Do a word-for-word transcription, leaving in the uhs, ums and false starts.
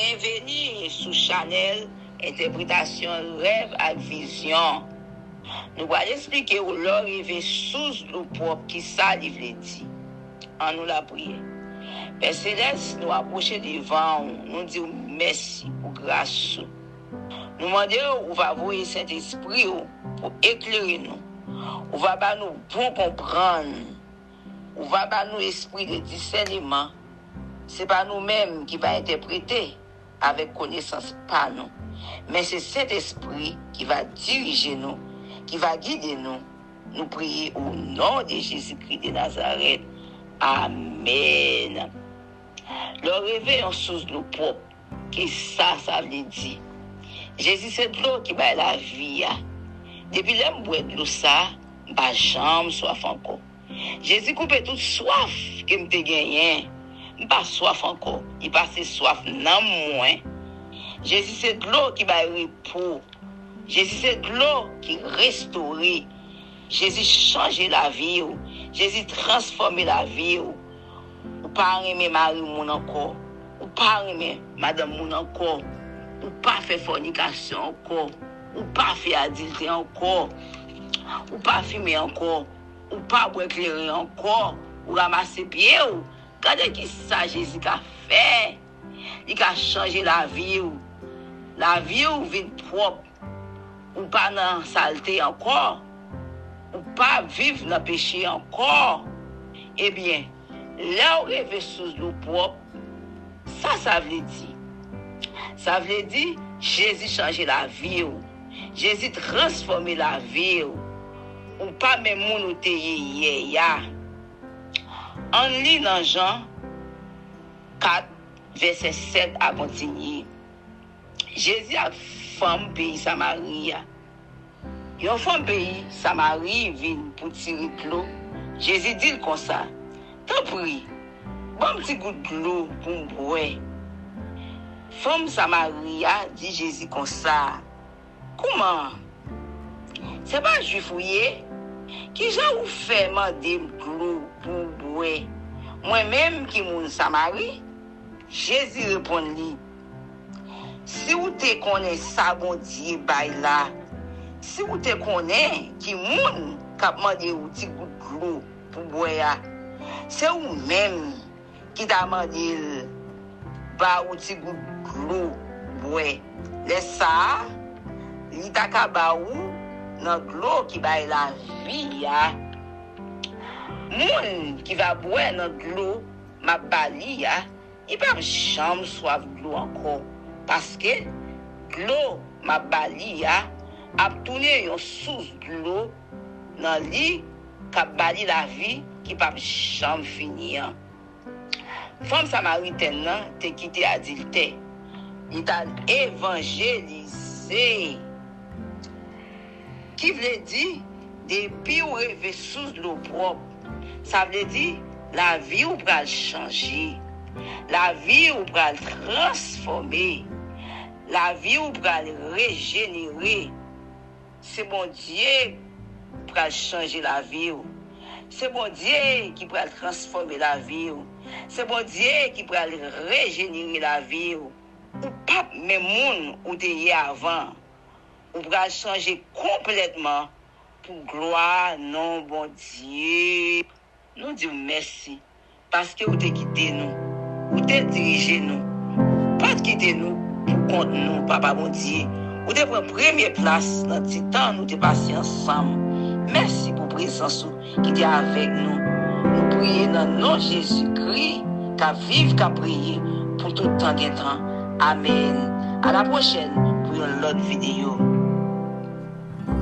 Byenveni sou chanèl Entèpretasyon Rèv ak Vizyon. Nou pral esplike w lè w reve sous dlo pwòp kisa li vle di. Ann nou lapriyè. Pè Selès, nou apwoche devan w, nou di w mèsi pou gras ou. Nou mande w, ou va voye Sentespri w pou eklere nou. Ou va ba nou bon konprann. Ou va ba nou espri de disèneman. Se pa nou menm ki va entèprete avèk konesans pa nou, men se Sentespri ki va dirije nou, ki va gide nou. Nou priye o non de Jezikri de Nazarèt. Amèn. Lè w reve yon sous dlo pwòp, kisa sa vle di? Jezi se dlo ki bay lavi a. Depi lè m bwè dlo sa a, m pa janm swaf ankò. Jezi koupe tout swaf ke m te genyen. M pa swaf ankò. Li pase swaf nanm mwen. Jezi se dlo ki bay repo. Jezi se dlo ki restore. Jezi chanje lavi w. Jezi transfòme lavi w. Ou pa renmen mari moun ankò. Ou pa renmen madanm moun ankò. Ou pa fè fònikasyon ankò. Ou pa fè adiltè ankò. Ou pa fimen ankò. Ou pa bwè kleren ankò. Ou ranmase pye w. Gade kisa Jezi ka fè. Li ka chanje lavi w. Lavi w vin pwòp. Ou pa nan salte ankò. Ou pa viv nan peche ankò. Ebyen, lè w reve sous dlo pwòp, sa sa vle di? Sa vle di, Jezi chanje lavi w. Jezi transfòme lavi w. Ou pa menm moun ou te ye yè a. Ann li nan Jan kat, vèsè sèt a kontinye. Jezi ak fanm peyi Samari a. Yon fanm peyi Samari vin pou tire dlo. Jezi di l konsa, "Tanpri, ban m ti gout dlo pou m bwè." Fanm Samari a di Jezi konsa, "Kouman? Se pa Jwif ou ye? Kijan ou fè mande m dlo pou w bwè, mwen menm ki moun Samari?" Jezi reponn li, "Si w te konnen sa Bondye bay la, si w te konnen ki moun k ap mande w ti gout dlo pou bwè a, se ou menm ki ta mande l ba ou ti gout dlo bwè. Lè sa a, li ta ka ba ou nan dlo ki bay lavi a. Moun ki va bwè nan dlo m ap ba li a, li p ap janm swaf dlo ankò, paske dlo m ap ba li a ap tounen yon sous dlo nan li k ap ba li lavi ki p ap janm fini an." Fanm Samaritèn nan te kite adiltè. Li t al evanjelize. Ki vle di, depi w reve sous dlo pwòp, sa vle di, lavi w pral chanje. Lavi w pral transfòme. Lavi w pral rejenere. Se Bondye pral chanje lavi w. Se Bondye ki pral transfòme lavi w. Se Bondye ki pral rejenere lavi w. Ou p ap menm moun ou te ye avan. Ou pral chanje konplètman pou glwa non Bondye. Nou di w mèsi paske ou te kite nou. Ou te dirije nou. Ou pa t kite nou pou kont nou, Papa Bondye. Ou te pran premye plas nan ti tan nou te pase ansanm. Mèsi pou prezans ou ki te avèk nou. Nou priye nan non Jezikri, k ap viv, k ap reye pou tout tan gen tan. Amèn. A la pwochèn pou yon lòt videyo.